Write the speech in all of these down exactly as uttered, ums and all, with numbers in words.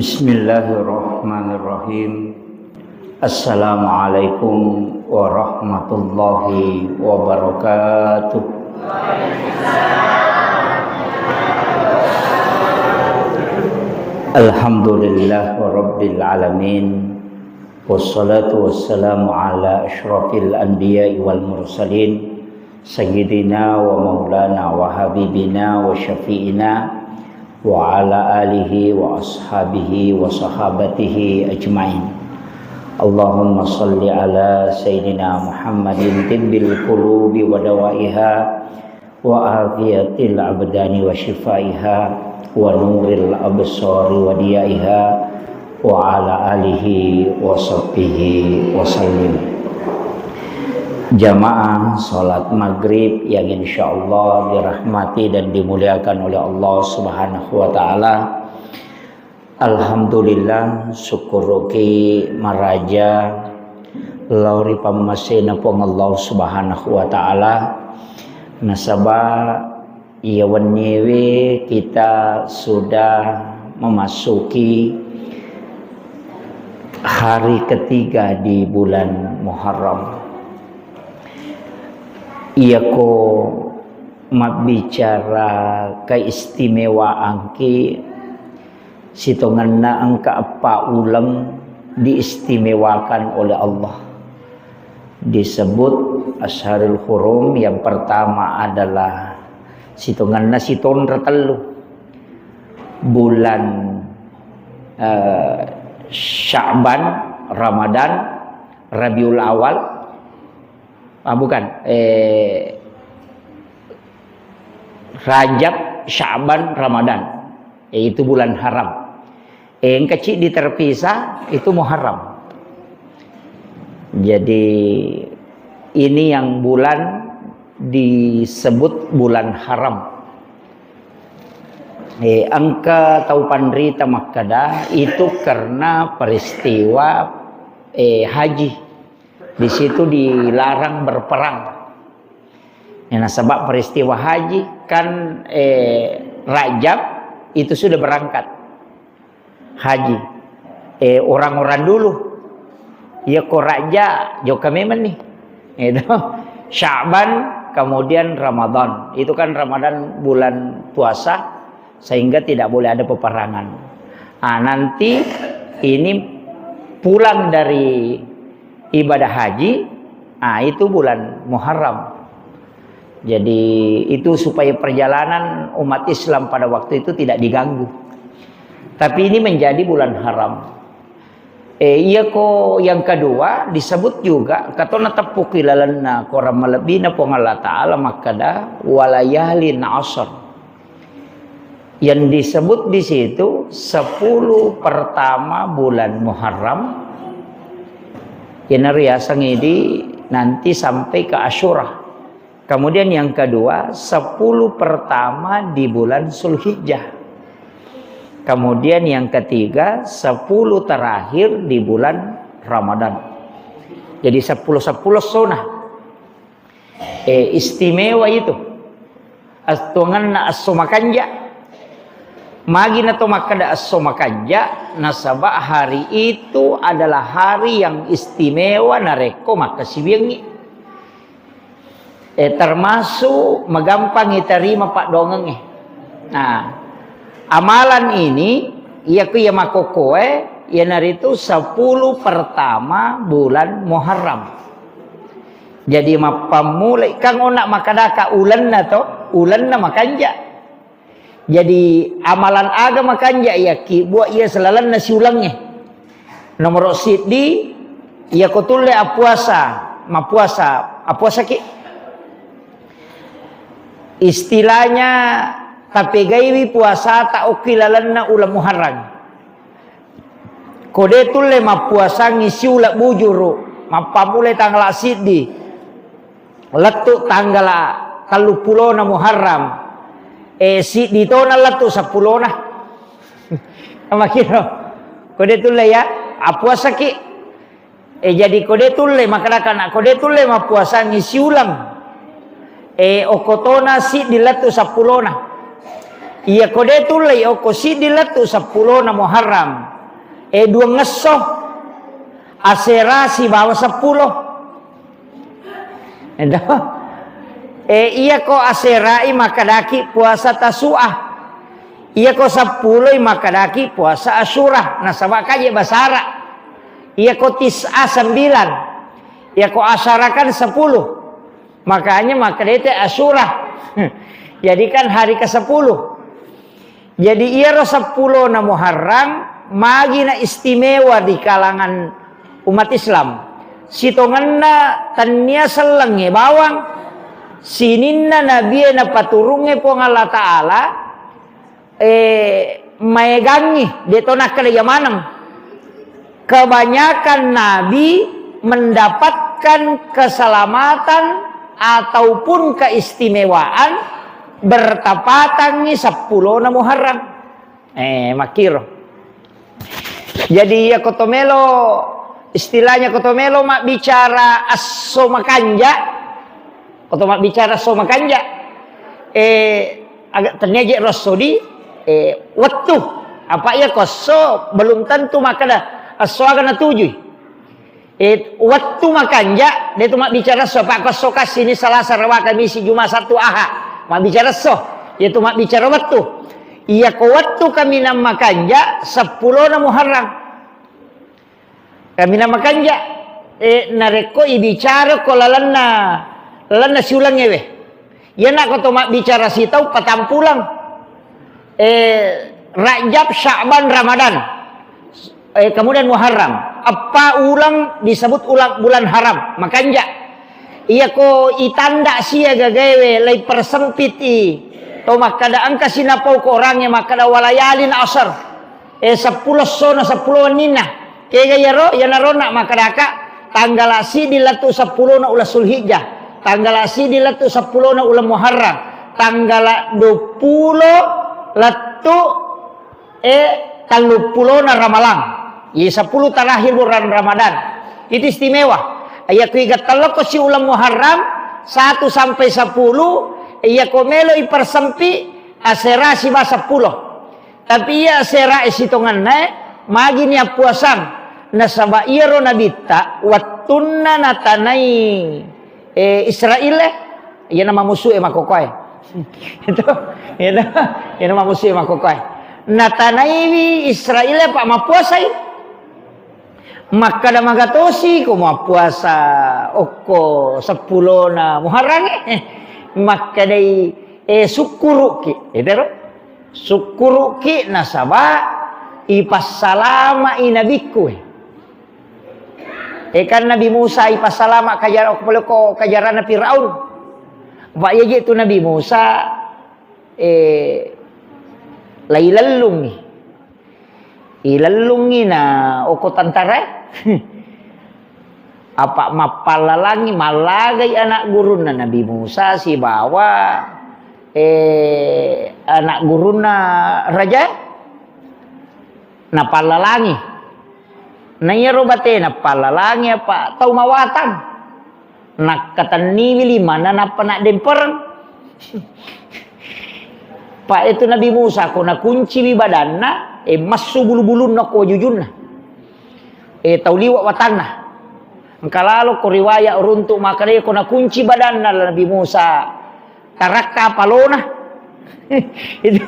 Bismillahirrahmanirrahim. Assalamualaikum warahmatullahi wabarakatuh. Alhamdulillah rabbil alamin. Wassalatu wassalamu ala asyrafil anbiya'i wal mursalin, sayyidina wa maulana wa habibina wa syafi'ina wa ala alihi wa ashabihi wa sahabatihi ajmain. Allahumma salli ala sayyidina Muhammadin tibbil qulubi wa dawaiha wa afiyatil abdani wa syifaiha wa nuril absari wa diyaiha wa ala alihi wa sahbihi wa sallim. Jamaah salat maghrib yang insyaallah dirahmati dan dimuliakan oleh Allah Subhanahu wa taala. Alhamdulillah, syukuruki maraja lao ri pammasena Puang Allah Subhanahu wa taala. Nasaba iya wenniewe kita sudah memasuki hari ketiga di bulan Muharram. Iyako mabbicara keistimewaanki, sitongenna engka eppa uleng diistimewakan oleh Allah. Disebut Asyharul Hurum, yang pertama adalah sitongenna sitonra tellu. Bulan, eh, Sya'ban, Ramadan, Rabiul Awal. Ah, bukan. Eh, Rajab, Sya'ban, Ramadan. Eh, itu bulan haram. Eh, engka ciddi terpisah, itu Muharram. Jadi, ini yang bulan disebut bulan haram. Eh, engka tau panrita makkeda, itu karena peristiwa, eh, haji. Di situ dilarang berperang. Ya, nasaba peristiwa haji kan, eh, Rajab itu sudah berangkat haji. Eh, orang-orang dulu. Ya, ko Raja, jokka memang nih. Itu. Sya'ban, kemudian Ramadan. Itu kan Ramadan bulan puasa, sehingga tidak boleh ada peperangan. Ah, nanti ini pulang dari ibadah haji, ah, itu bulan Muharram. Jadi, itu supaya perjalanan umat Islam pada waktu itu tidak diganggu. Tapi ini menjadi bulan haram. Eh, iya ko yang kedua disebut juga, katona teppuki lalenna Quran malebbina Puang Allah Ta'ala makkeda, "Walayalin ashr." Yang disebut di situ sepuluh pertama bulan Muharram, yang riaseng idi nanti sampai ke Asyura. Kemudian yang kedua, sepuluh pertama di bulan Zulhijjah. Kemudian yang ketiga, sepuluh terakhir di bulan Ramadan. Jadi sepuluh sepuluh sunnah. Eh, istimewa itu. Astongenna esso makanja. Magi nato makkeda esso makanja, nasaba hari itu adalah hari yang istimewa narekko makkasiwiangngi. Eh, termasuk magampang iterima paddoangengnge. Nah, amalan ini, iya ku iya makkokkoe, iyanaritu sepuluh pertama bulan Muharram. Jadi, mappammulai, kan onna makkadaka ulenna to, ulenna makanja. Jadi, amalan aga makanja iyakki buat iya selalenna siulengnge. Nomoro siddi, iyako tulle appuasa, mappuasa, appuasaki. Istilahnya, tapegaiwi puasata okki lalenna uleng Muharram. Ko de tulle mappuasangngi siuleng bujuru, mappammulai tanggala siddi, lettu tanggala telluppulona Muharram, eh, siddi tona lettu seppulona. Makiro, ko de tulle ya, appuasaki. Eh, jadi ko de tulle, makkadaka na ko de tulle mappuasangngi siuleng, eh, okkotona siddi lettu seppulona. Iyako de' tullei okko siddi lettu seppulona Muharram, e, duangngesso, asera sibawa seppulo. Edo. E, iyako asera'i makkedaki puasa Tasu'a. Iyako seppuloi makkedaki puasa Asyura. Nasaba' kaje basara. Iyako tis'a sembilan. Iyako asyara kan sepuluh. Makanya makkedai te Asyura. Jadi kan hari kesepuluh. Jadi iyaro seppulona Muharram magi na istimewa di kalangan umat Islam. Sitongenna tennia sellengnge bawang, sininna nabie napaturungnge Puang Allah Ta'ala, eh, maegangngi, de' to nakkeda iya maneng. Kebanyakan nabi mendapatkan keselamatan ataupun keistimewaan bertepatangngi seppulona Muharram. Eh, makkiro. Jadi, iya koto melo, istilahnya koto melo mabbicara esso makanja, koto mabbicara esso makanja, eh, aga tennia je ro esso di, eh, wettu. Apa iya ko esso belum tentu makkeda esso aga natujui. Eh, wettu makanja, de' tu mabbicara esso, apa ko esso kassi ni Salasa, Raba, Kamisi, Juma, Sattu, Aha. Mabbicara esso, iya tu mabbicara wettu. Iya ko wettu kaminang makanja, seppulona Muharram. Kaminang makanja, eh, narekko ibicara ko lalenna, lalenna siulengngewe. Iyana ko to mabbicara sitau patampuleng. Eh, Rajab, Sya'ban, Ramadan. Eh, kemudian Muharram. Eppa uleng disebut uleng, bulan haram. Makanja. Iya ko itanda siaga gaewe lai persempit i. To makkeda engka sinapau ko orangnge makkeda walayalin asar. Eh, seppulo essona, seppulo wenninna. Kega iyaro? Iyanaro na makkedaka, tanggala siddi lettu seppulona uleng Zulhijjah, tanggala siddi lettu seppulona uleng Muharram, tanggala duappulo lettu, eh, telluppulona Ramalang. Ye, sepuluh terakhir bulan Ramadan. Itu istimewa. Iya ku iga tellokko si uleng Muharram, satu sampai sepuluh, iya ko melo ipersempi, asera siba seppulo. Tapi iya asera sitongenna, magini appuasang. Nasaba iyaro nabitta, wettunna natanai, eh, Israel, eh, iyana mamusu e makkokoe. Itu, itu, iyana mamusu e makkokoe. Natanaiwi Israel, apa mappuasai. Makkeda magatosi ko mappuasa okko seppulona Muharram, eh. Makkedai, eh, sukkuruki. Itu ro. Sukkuruki nasaba ipassalama'i nabikku, eh. Eh, kan Nabi Musa ipassalama kajara-, ko kajarana Firaun. Apa iya je tu Nabi Musa, eh, lailellungngi. Ilellungngi na okko tentara. Apa mappallalangngi, mallagai anak gurunna Nabi Musa sibawa, eh, anak gurunna raja. Napallalangngi. Na iyaro batena pallalangngi apa tau mawatang. Nakkatenniwi limanna nappa naddempereng. Pa itu Nabi Musa ko nakunciwi badanna, eh, massu bulu-bulunna ko wajujunna. Eh, tau liwa watanna. Engka lalo ko riwaya runtuk makkedai ko nakunci badanna Nabi Musa, tarakka palona. Itu,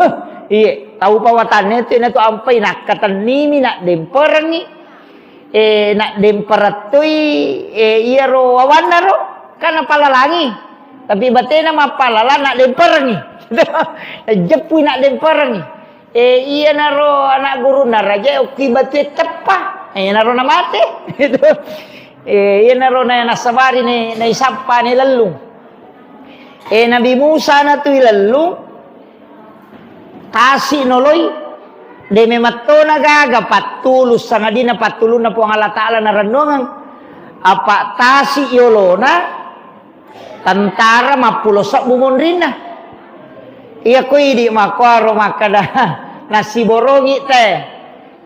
iye, tau pawatanna itu, na tu ampai nakkatennimi, naddemperengngi. Eh, naddemperettui, eh, iyaro wawanna ro, kan napallalangi. Tapi batena mappallalang, naddemperengngi. Jeppui naddemperengngi. Eh, iyanaro anak gurunna raja, okki batue teppa. Eh, iyanaro namate. Itu. Eh, iyanaro na-, nasabari ne, naisappa ne lellung. Eh, Nabi Musa natui lellung, tasi noloi, de memettona gaga pattulu, sangadinna pattulunna Puang Allah Ta'ala narennuangeng. Apa tasi yolona, tentara mappulo sebbu monrinna. Iya ko idi makkuaro makkeda, nasiborongi te.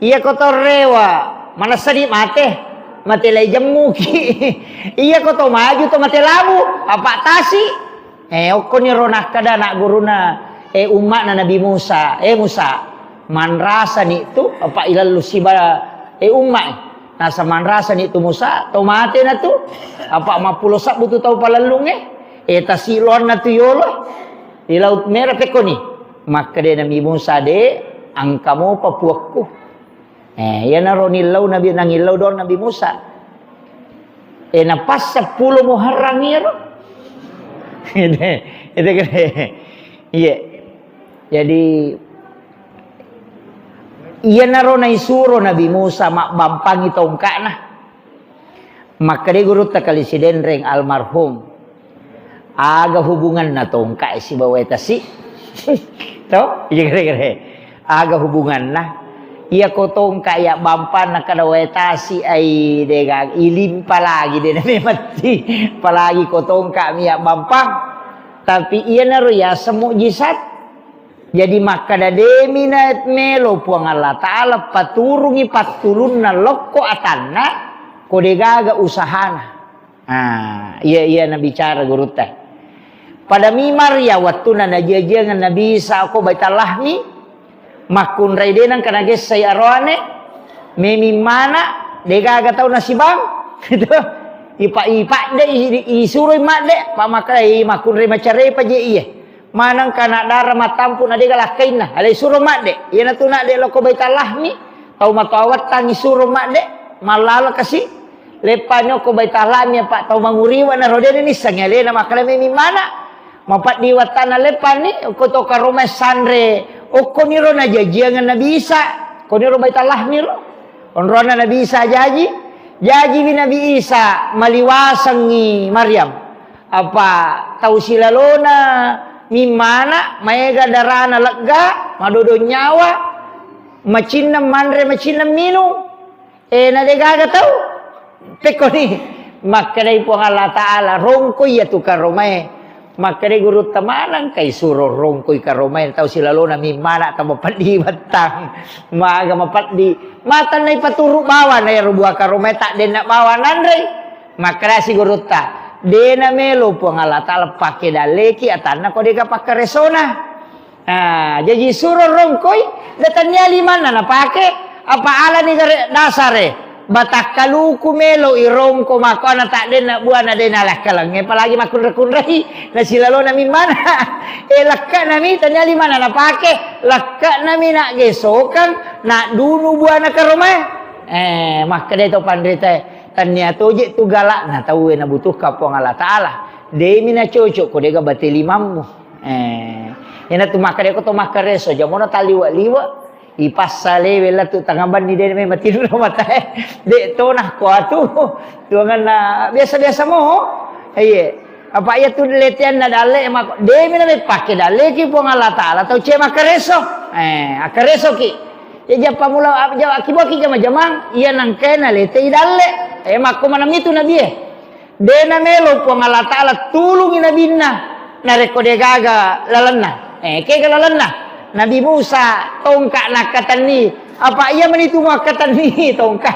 Iya ko torrewa, manessa di mate, mate lai jemmuki. Iya ko to maju to mate labu, apa tasi. Eh, okkoni ro nakkeda anak guruna, Eh, umma'na Nabi Musa, "Eh, Musa, manrasani tu, apa ilallu siba, eh, umma'i." Nasa manrasani tu Musa, to mate na tu, apa mappulo sabbu tu tau palellungnge, eh, tasiloanna tu yolo, di Laut Merah pekkoni. Makkeda Nabi Musa, "De, engka mopa puakku." Eh, iyanaro nillau Nabi, nangillau doang Nabi Musa. Eh, na pas seppulo Muharram iyaro. Itu, itu kene. Iya. Jadi, iyanaro naisuro Nabi Musa mabbampangi tongka'na. Makkeda gurutta Kali Sidenreng almarhum, "Aga hubunganna tongka' sibawa tasi?" To? Iya, kira-kira. "Aga hubunganna? Iya ko tongka' iya bampang nakkeda wae tasi, ai dega ilimpa lagi de na memetti. Apalagi ko tongka' mi iya bampang." Tapi iyanaro yaseng mukjizat. Jadi makkeda, "Demi na melo Puang Allah Ta'ala paturungi pattulunna lokko atanna, ko degaga usahana." Ah, iya, iya nabicara gurutta. Pada mimar ya wattuna najiajiangeng Nabi Isa ko Baitul Lahmi, makkunrai de nengka nagessai aroane, memimmana, degaga tau nasibang. Itu. Ipa-, ipadde, i-, isuroi madde, pa makkai makkunrai macarepa je iye. Maneng kana dara mattampu na dega lakkainna. Alai suro madde. Iyanatu nadde lokko Baitul Lahmi. Tau matoa wettangngi suro madde. Mallala kasi. Leppani okko Baitul Lahmi apa tau manguriwa na rodeni nissengngi alena makkeda memi mana. Mapaddi wettanna leppani okko to karomai sanre. Okkoniro najajiangeng Nabi Isa. Koniro Baitul Lahmi ro. Onronna Nabi Isa jaji. Jajiwi Nabi Isa maliwasengngi Maryam. Apa tau silalona mimmana, maega darana legga, madodo nyawa, macinneng manre, macinneng minung. Eh, na degaga tau? Pekkoni, makkedai Puang Allah Ta'ala, "Rongkoi iyatu karomae." Makkedai gurutta, "Manengkai suro rongkoi karomae tau silalona mimmana, tau mapeddi wettang. Maga mapeddi. Matannai paturu bawana ero bua karomae, taddenna bawa nanrei." Makkedasi gurutta, "Dena melo Puang Allah Ta'ala pake dalleki atanna ko dega pakkaresona." Ah, jaji suro rongkoi, de tannia limanna napake, apa alani gare dasare. Batakkaluku melo irongko mako ana taddenna buana dena lakkalengnge, apalagi makkunre-kunrei, na silalona mimmana. Eh, lekkana mi tannia limanna napake, lekkana mi nak gesokang, nak dunu buana karomae. Eh, makkeda to panritae. Tannia toje tu galakna tauwe nabutuhkan Puang Allah Ta'ala. Demi na cocok ko dega bate limammu. Eh, ina tu makkeda ko to makkareso, jamona taliwa-liwa, ipassa lewe latu tangabanni de memang tidur matae. De tona ko atu. Tuanganna biasa-biasa mo. Iye. Apa iya tu leteanna dalle mako. Demi na meppake dalleki Puang Allah Ta'ala tau ce makkareso. Eh, akkareso ki. Ya jappa mula, ja-, akibuaki jama-jamang, iya nangkae naletei dalle. Eh, makko maneng itu nabie. De namelo Puang Allah Ta'ala tulungi nabinna. Narekko degaga lalenna. Eh, kega lalenna. Nabi Musa tongka nakkatenni. Apa iya mani tu makkatenni tongka.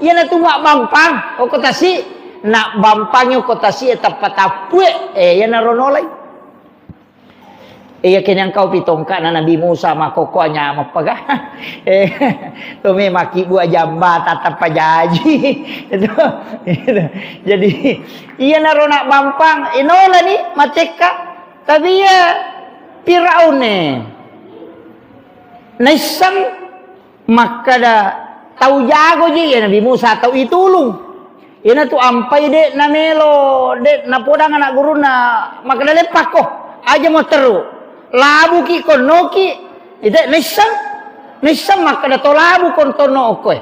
Iya natu mabbampang. Okko tasi. Nak bampangi okko tasi teppa tappue. Eh, iya naronolai. Iya, kenyang kau pi tongka'na Nabi Musa makkokkoe nyameng paga. Eh, to memang ki bua jamba tatappa jaji. Itu, itu. Jadi, iyanaro nak bampang, inolani matekka. Tapi iya Firaun e. Naisseng Makkeda, "Tau jago je iya Nabi Musa, tau itulung." Iyanatu ampai de namelo, de napodang anak gurunna, makkeda, "Leppakko, aja mo teru. Labuki konnoki." Ite naisseng, naisseng makkeda, "To labu kontonno okkoe."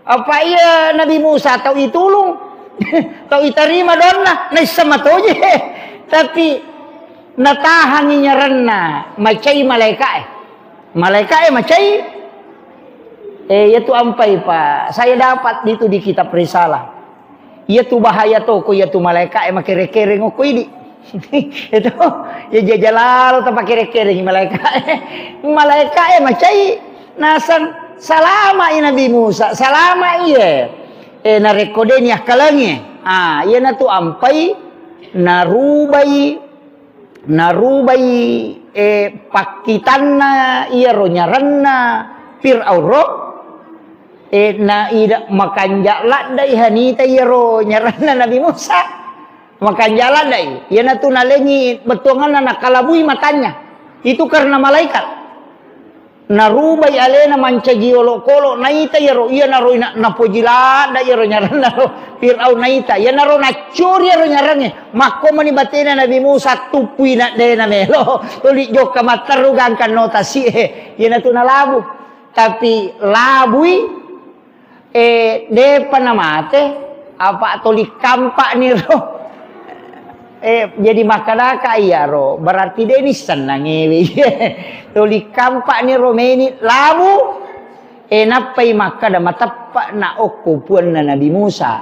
Apa iya Nabi Musa tau itulung, tau itarima donna, naisseng matoje. Tapi natahangi nyaranna, macai malaika'e. Malaika'e macai. Eh, iyatu ampai, Pak. Saya dapat itu di kitab risalah. Iyatu bahaya to, ko iyatu malaika'e makere-kere ngokko idi. Itu, ya jajalalo ta pakere-kere malaika'e. Malaika'e macai nasang salama i Nabi Musa, salama iye. Eh, narekko de ni akkalengi. Ah, iyanatu ampai narubai Narubai, eh, pakkitanna iyaro nyaranna Fir'aun ro, eh, na ida makanja' laddai hanita iyaro nyaranna Nabi Musa. Makanja' laddai. Iyanatu nalengi bettuanganna nakalabui matanya. Itu karena malaikat. Narubai alena mancaji olokolo, naita iyaro, iyanaro ina-, napoji ladda iyaro nyaranna ro Firaun naita. Iyanaro naccori iyaro nyarangnge. Makko mani batena Nabi Musa tuppui na dena melo. Tuli jokka matteru gangkanno tasi e. Iyanatu nalabu. Tapi labui Eh, depa namate, apa toli kampa'ni ro. Eh, jadi makkedaka iyaro, berarti de' nissennangewe. Toli kampa'ni ro meni labu, eh, nappai makkeda mateppe'na okko puanna Nabi Musa.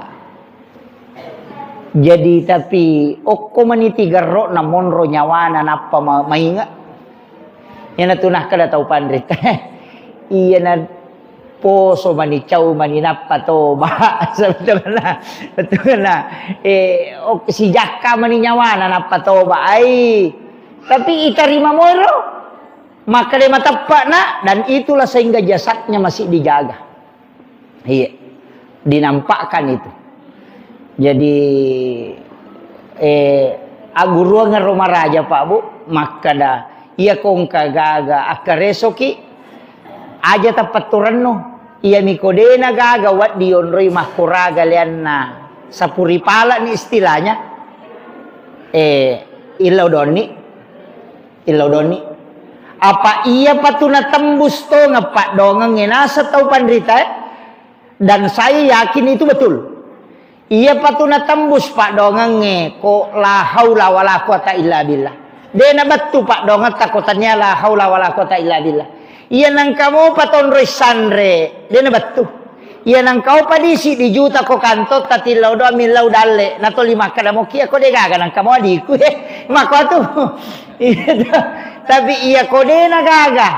Jadi, tapi okko mani tigerro'na monro nyawana nappa ma-, mainge. Iyanatu nakkeda tau panrita. Iyana poso mani, cau mani, nappa toba. Sebetulna, betulna, eh, ok, sijakka mani nyawana, nappa toba. Ai, tapi itarima moiro. Makkeda mateppe'na, dan itulah sehingga jasadnya masih dijaga. Iya, dinampakkan itu. Jadi, eh, agguruang ro maraja, Pak Bu, makkeda, iya kongka gaga akkaresoki, aja tapatturennu. Iya miko dena gaga waddi yonroi makkuraga leanna sapuri pala ni istilahnya. Eh, illau donni. Illau donni. Apa iya patu natembus tongeng paddoangengnge naseng tau panrita, eh? Dan saya yakin itu betul. Iya patu natembus paddoangengnge ko la haula wala quwata illa billah. De' nabettu paddoangetta ko tania la haula wala quwata illa billah. Iya nangka mopa tonroi sanre, de' nabettu. Iya nangka mopa disi dijuta ko kantotta tillau doang millau dalle, natoli makkeda moki ako de' gaga nangka mo adiku, eh. Makko tu. Iya to. Tapi iya ko de' nagaga,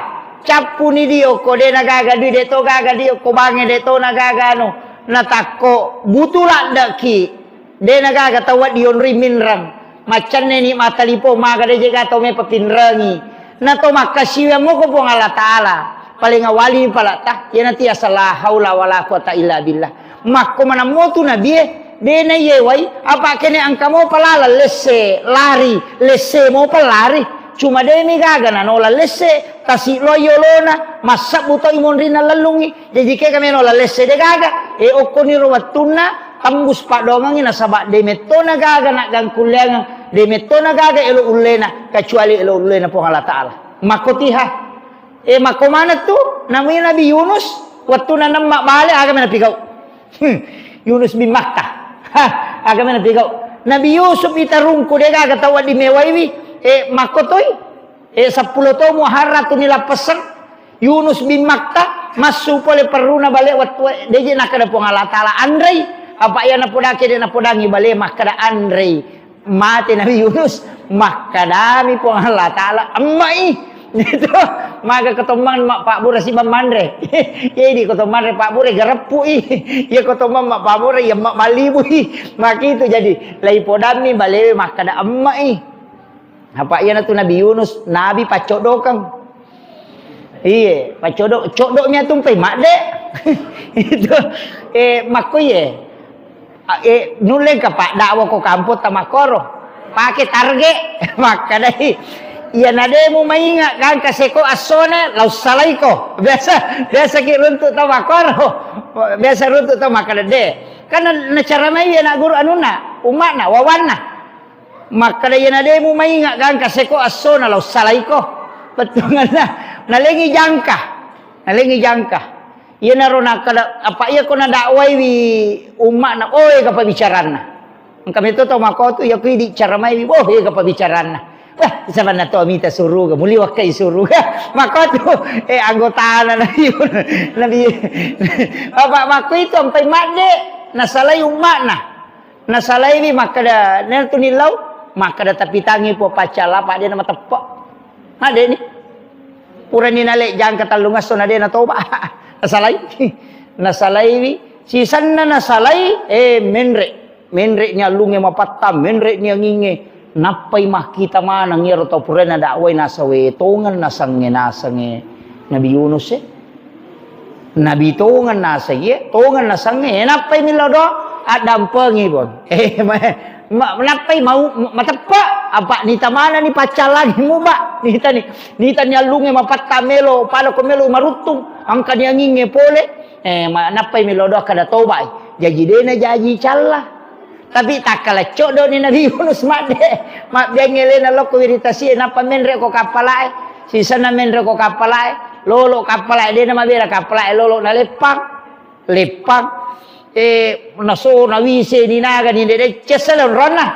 cappuni dio ko de' nagaga dui, de' to gaga dio ko bangnge, de' to nagaga anu. Natakko butu laddeki, de' nagaga tau waddi yonroi minreng. Maccenneni mattalipong maga de' je gaga tau mepa pinrengi. Nato makkasiwiang moko Puang Allah Taala. Paling awali palatta, iyanati asa la haula wala quwata illa billah. Makko manammo tu nabie, de' naiyewai, apa kene engka mopa laleng lesse lari, lesse mopa lari. Cuma de' mi gaga nanola lesse, tasi lo yolona, massebbu toi monrinna lellungi. Jaji kega meno la lesse de' gaga, e okkoniro wettunna tembus paddoangengngi nasaba de' metto nagaga naggangkulleangeng, de' metto nagaga elo ullena, kecuali elo ullena Puang Allah Taala. Makkotiha. Eh, makko maneng tu, namui Nabi Yunus, wettunna nemma bale, aga mena pigau. Hmm, Yunus bin Matta. Hah, aga mena pigau. Nabi Yusuf itarungku de' gaga tau waddi mewaiwi, eh, makko toi. Eh, seppulo tau Muharram tu nilappesseng. Yunus bin Matta, massu pole perruna bale wettu, de' je nakkeda Puang Allah Taala anrei. Apa iya napodake de' napodangi bale makkeda anrei. Mate Nabi Yunus, makkedami Puang Allah Taala, "Emma'i." Gitu. Maga kotommang ma pabbura sibang manre. Iya di kotommang manre pabbura gareppu'i. Iya kotommang ma pabbura iya ma mallibui. Maki itu jadi lai podammi balewe makkeda, "Emma'i." Apa iyanatu Nabi Yunus, Nabi paccodokeng. Iye, paccodo-, codo mi atumpai madde. Itu, eh, makko iye. A, eh, nulle engka paddakwa ko kampotta makkoro. Pake target. Makkedai, iya na de' mumainga gangka seko assona, lau salaiko. Biasa, biasa ki runtu tau makkoro. Biasa runtu tau makkeda de'. Kan na, nacara mai anak guru anunna, umma'na, wawanna. Makkeda, "Iyana de' mumainga gangka seko assona lao salaiko." Pettuanganna, nalengi jangka. Nalengi jangka. Iyanaro nakkeda, apa iya ko nadakwaiwi umma'na, oh, ega pabbicaranna. Engka meto tau makkotu, iya ko idi caramaiwi, oh, ega pabbicaranna. Wah, sabanna to mita suruga, muli wakkai suruga. Makkotu, eh, anggotana Nabi, Nabi. Apa makko itu ampai madde, nasalai umma'na. Nasalaiwi makkeda, "Nentu nillau?" Makkeda, "Tapitangi Puang paccalla, apa de' namateppe'." Madeni. Purani nale jangka tellungesso na de' natoba. Nasalai. Nasalaiwi. Sisenna nasalai, eh, menre'. Menre'ni allungnge mapattang, menre'ni angingnge. Nappai makkita maneng iyaro tau purae nadakwai nasawe tongeng nasengnge, nasengnge Nabi Yunus e. Nabi tongeng nasengnge, tongeng nasengnge, nappai millau doa, addampengi pon. Eh, ma-, ma-, nappai mau mateppe, apa nita manenni paccallangi muba, nitani, nitani allungnge mapatta melo, pada ko melo maruttung, engka ni angingnge pole. Eh, ma-, nappai millau doa kada tobai. Jaji dena jaji calla. Tapi takkala coddo'ni Nabi Yunus madde, mabbiang elena lokko wiritasi'e, nappa menre ko kappala'e, sisenna menre ko kappala'e, lolo kappala'e, dena mabela kappala'e lolo naleppang, leppang. Eh, naso nawise ni naga ni dede cessa dan ronna.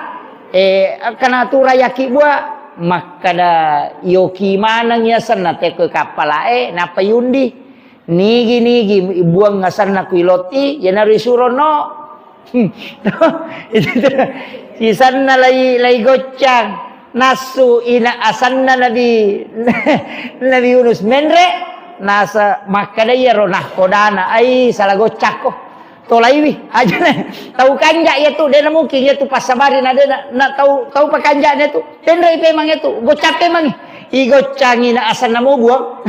Eh, akkana tura yaki bua, makkada yoki maneng yasenna teko kappala'e, nappa yundi. Nigi-nigi buang asanna kui lotti, iyanaro isuro no. Hmm. Itu tu. Sisanna lai, lai goccang. Nassu ina asanna Nabi, Nabi Yunus menre, nasa makkada iyaro nahkodana, ai, sala goccakko. Tolaiwi, aja na. Tau kanja iya tu, dena mungkin iya tu passabari na dena, na tau, tau pakanja na tu. Tenrei pemang itu, goccang pemangi. Igoccangi na asanna mo buang.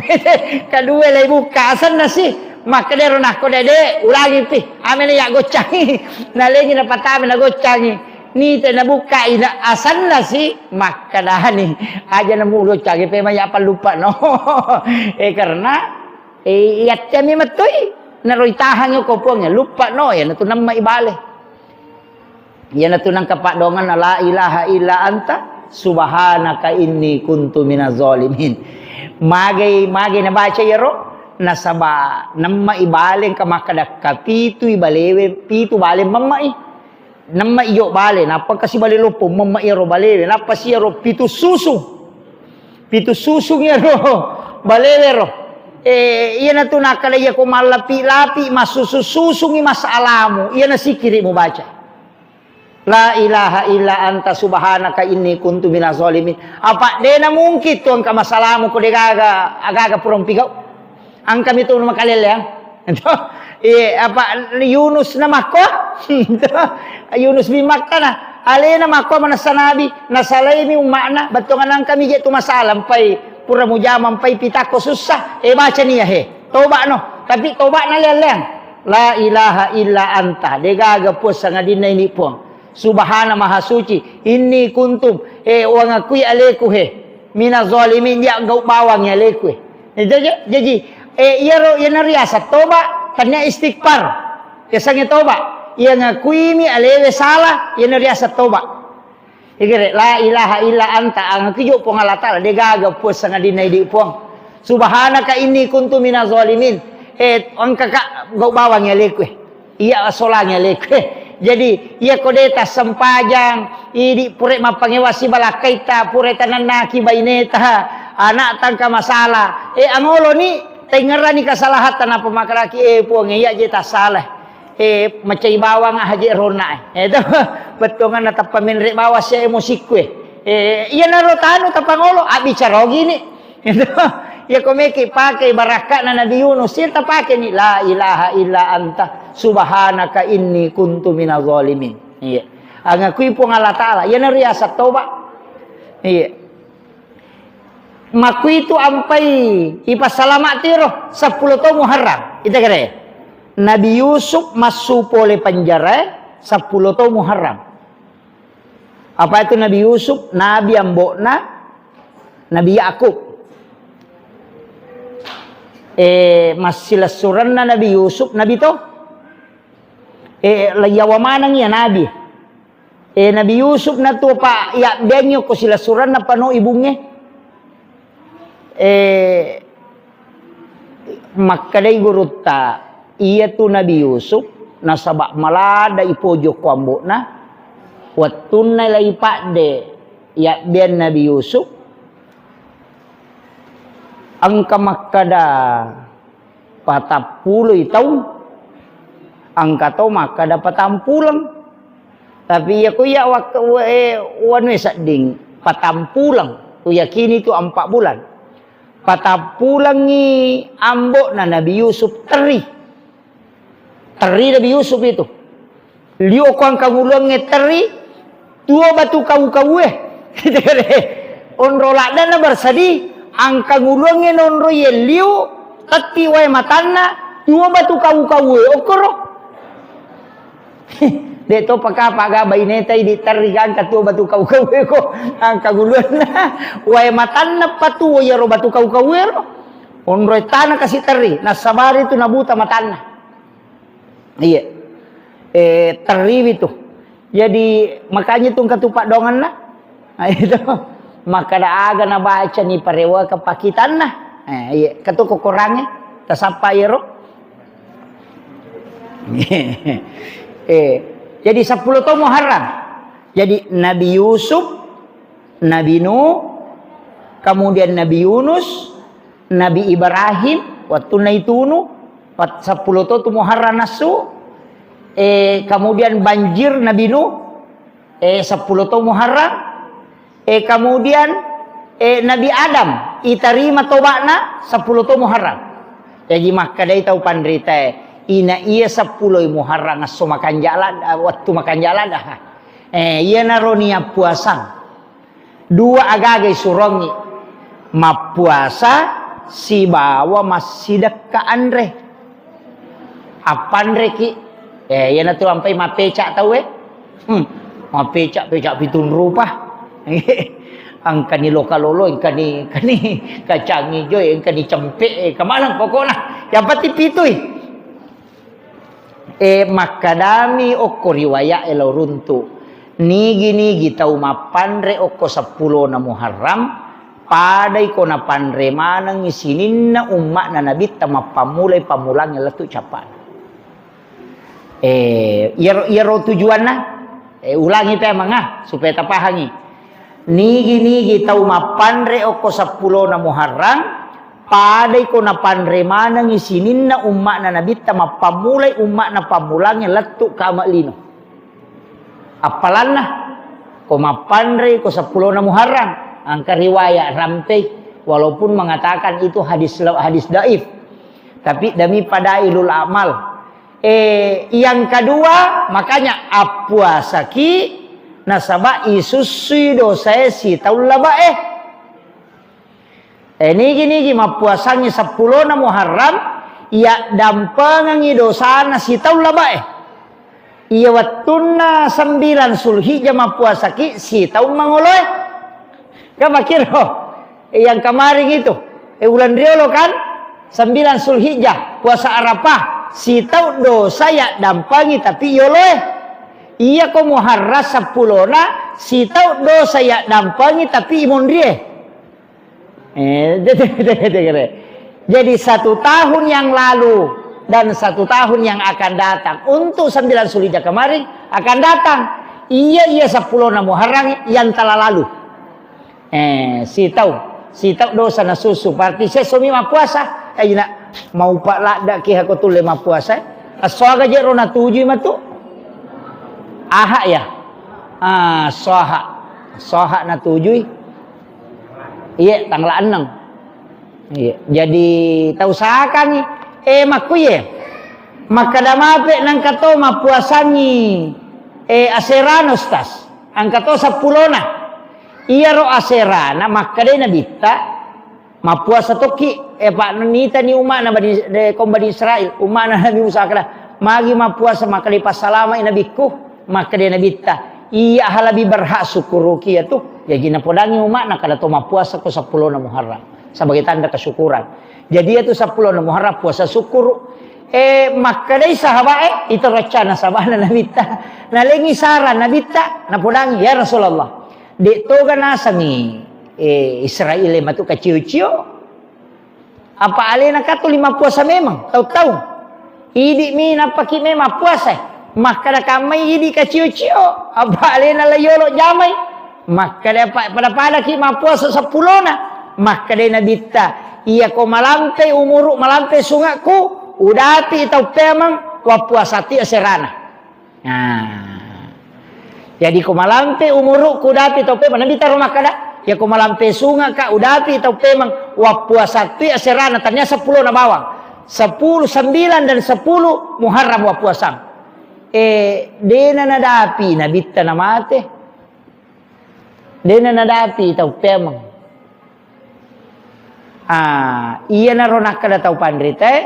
Kadua lai bukka asanna si. Makkadero nakko dede, ulangi pi. Amene ya goccangi. Nalengi na patame na goccangi. Nite na bukka ina asanna si. Makkadani. Aja na mu goccangi pemang ya pallupa no. Eh, karena, eh, yattemi mettui. Naro itahangi ko puang ya. Lupa no ya. Natu namma ibale. Iyanatu nengka paddoangenna, "La ilaha illa anta subhanaka inni kuntu minaz zalimin." Magai, magai nabaca iyaro, nasaba nemma ibale engka makkada, "Kapitui balewe, pitu bale memma'i." Nemma iyo bale, nappa kasi bale loppo, memma iyaro balewe, nappa si iyaro pitu susu. Pitu susung iyaro balewe ro. Eh, iyanatu nakkada iya ko mallapi-lapi massusu-susungi masalamu, iyana sikiri mubaca. La ilaha illa anta subhanaka inni kuntu minaz zalimin. Apa dena mungkin tu engka masalamu ko degaga, agaga purong pigau. Engka mitu makaleleang. Iya, apa Yunus na makko? Yunus bin Matta na. Alena makko manessa nabi, nasalaimi umma'na, bettuangan engka mi je tu masalah, mpai pura mujama, mpai pitakko susah. Eh, baca nia he. Toba no. Tapi toba na leleang. La ilaha illa anta, degaga puang sangadinna ini puang. Subhana maha suci, inni kuntum, eh, uangakui aleku he, mina zalimin, ya gau bawang ya aleku he. Eh, jaji, jaji, eh, iyaro, iyana riasa toba, tanya istighfar. Yasange toba, iya ngakuimi alewe salah, iyana riasa toba. Igere, la ilaha illa anta, angkijo Puang Allah Ta'ala, degaga puang sangadinna idi puang. Subhanaka inni kuntu mina zalimin. Eh, engkaka gau bawang ya aleku. Iya asolangi aleku. Jadi, iya ko de tassempajang, idi pure mappangewa sibalakkaita, pure tanennaki baineta, anak tangka masalah. Eh, angoloni, tengerani kasalahatta napa makaraki, eh, puang, iya je tassalah. Eh, macai bawang aja rona, eh. Eh, to, bettuanganna tappa menre bawang sia emosiku, eh. Eh, iya naro tanu tapangolo, abbicara ogini. Iya, ko meki pake barakka'na Nabi Yunus, iya tapake ni, "La ilaha illa anta, subhanaka inni kuntu minaz zalimin." Iya. Angakui Puang Allah Ta'ala, iya nariaseng toba. Iya. Makuitu ampai ipassalama tiro seppulo to Muharram. Ita kere. Nabi Yusuf massu pole penjara seppulo to Muharram. Apa itu Nabi Yusuf? Nabi ambo'na Nabi Yakub. Eh, massilessurenna Nabi Yusuf, Nabi to. Eh, layawa maneng iya Nabi. Eh, Nabi Yusuf natu apa iya benyo ko silessurenna pano ibunge. Eh, Makkedai gurutta, iyatu Nabi Yusuf, nasaba malada ipojo ko ambo'na, wettunna lai padde yabbeang Nabi Yusuf, engka makkeda patappuloi taung, engka to makkeda patampuleng. Tapi iya ko iya wak-, wa-, eh, wanue sedding, patampuleng, kuyakini tu empat bulan. Patappulengngi ambo'na Nabi Yusuf terri. Terri Nabi Yusuf itu. Lio ko angkanguluangnge terri, tuo batu kau-kaue. Onro ladde'na bersedi, angka nguluangnge nonro yelliu, tetti wae matanna, tuo batu kau-kau e, okkoro. De' to pakapa ga baineta idi terri ga angka tuo batu kau-kau e ko, angka nguluanna, wae matanna patuo iyaro batu kau-kau ero. Onro ettana kasi terri, nassabari tu nabuta matanna. Iya. Eh, terriwi tu. Jadi, makanya tu engka tu paddoangenna. Nah, itu. Makkada aga nabaca ni parewaka pakitanna. Eh, iya. Katu kokorangnge. Tasappa iyaro. Eh, jadi seppulo to Muharram. Jadi, Nabi Yusuf, Nabi Nuh, kemudian Nabi Yunus, Nabi Ibrahim, wattunna itunu, wat-, seppulo to tu Muharram nassu, eh, kemudian banjir Nabi Nuh, eh, seppulo to Muharram, eh, kemudian, eh, Nabi Adam, itarima toba'na, seppulo to Muharram. Jaji makkadai tau panritae, ina iya seppulo Muharram esso makanja' ladda, wattu makanja' ladda. Eh, iyanaro niat puasang. Dua agaga isurongngi, mappuasa sibawa massidekka anre. Appanreki, eh, iyanatu ampai mappeca tauwe. Hmm, mappeca-peca pitung rupa. Engkani loka lolo, engkani, engkani kacang ijo, engkani cempe, eh, kemanang pokokna. Yang penting pitui. E, makkadami okko riwaya'e lao runtu, nigi-nigi tau mappanre okko seppulona Muharram, padai ko napanre manengngi sininna umma'na Nabitta mappammulai pammulangnge lettu cappa'na. E, iyaro, iyaro tujuanna, e, ulangi pemang, ah, supaya tapahangi. Nigi-nigi tau mappanre okko seppulona Muharram, padai ko napanre manengngi sininna umma'na Nabitta mappammulai umma'na pammulangnge lettu kama lino. Appalanna, ko mappanre ko seppulona Muharram, angka riwayat rampei, walaupun mengatakan itu hadis, hadis daif. Tapi demi fadailul amal. Eh, yang kedua, makanya appuasaki nasaba isussui dosae sitaung labae. Eh, nigi-nigi mappuasangngi seppulona Muharram, iya dampengengngi dosana sitaung labae. Iya wettunna sembilan Sulhijjah mappuasaki sitaung mangoloe. Kan makkiro? Eh, yang kemarin itu, eh, ulan riolo kan? Sembilan Sulhijjah, puasa Arafah, sitau dosa yaddampengi tapi yoloe. Iya ko Muharram seppulona, sitau dosa yaddampengi tapi imonrie. Eh, jadi, jadi, jadi, jadi satu tahun yang lalu dan satu tahun yang akan datang untuk sembilan Sulhijjah kemarin akan datang. Iya, iya seppulona Muharram yang telah lalu. Eh, sitau, sitau dosa nasusu. Berarti sessomi mappuasa. Eh, ina, mau pak ladda ki hako tulle mappuasa. Eh. Esso aga jero natujui matu? Aha ya? Ah, soha. Soha natujui. Iya, tanggal enam. Iya. Jadi tau sakani. Eh, makkuye. Makkada mape nangka to mappuasangi. Eh, aserana, Ustaz. Angka to seppulona. Iyaro aserana makkedai Nabitta, mappuasa tokki, eh, pa nitani umma'na Bani, de, kaum Bani Israil, umma'na Nabi Musa, akkeda, magi mappuasa makkedai passalamai nabikku, makkedai Nabitta, iya ha lebih berhak sukkuruki iyatu, jaji napodangi umma'na kada to mappuasa ko seppulona Muharram sebagai tanda kesyukuran. Jadi iyatu seppulona Muharram puasa sukkuru. Eh, makkedai sahabae, itu rencana sahabana Nabitta. Nalengi saran Nabitta, napodangi, ya Rasulullah. Dek toga nasengngi, eh, Israel e matu kacio-cio. Apa alena katuli mappuasa memang, tau-tau. Idi mi nappaki memang puasa. Makkada kammai idi kacio-cio. Apa alena la yolo jamai. Makkada pa-, pada-padaki mappuasa seppulona. Makkada Nabitta, iya ko malampe umuru, malampe sungakku, udapi tau pemang, wappuasati aserana. Nah. Jadi ko malampe umuru'ku udapi tau pemang, Nabi taro makkada, ya ko malampe sungaka udapi tau pemang, wappuasattui aserana, tania seppulona bawang. Sepuluh, sembilan dan sepuluh Muharram wappuasang. Eh, dena nadapi Nabitta namate. Dena nadapi tau pemeng. Ah, iyanaro nakkeda tau panritae,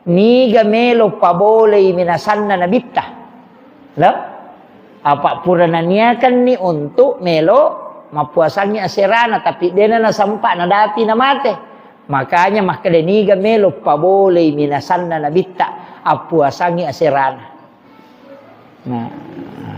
niga melo pabolei minasanna nabitta. Lo? Apa pura naniakanni untuk melo mappuasangi aserana, tapi dena nasempa nadapi namate. Makanya makkeda niga melo pabolei minasanna nabitta appuasangi aserana. Nah.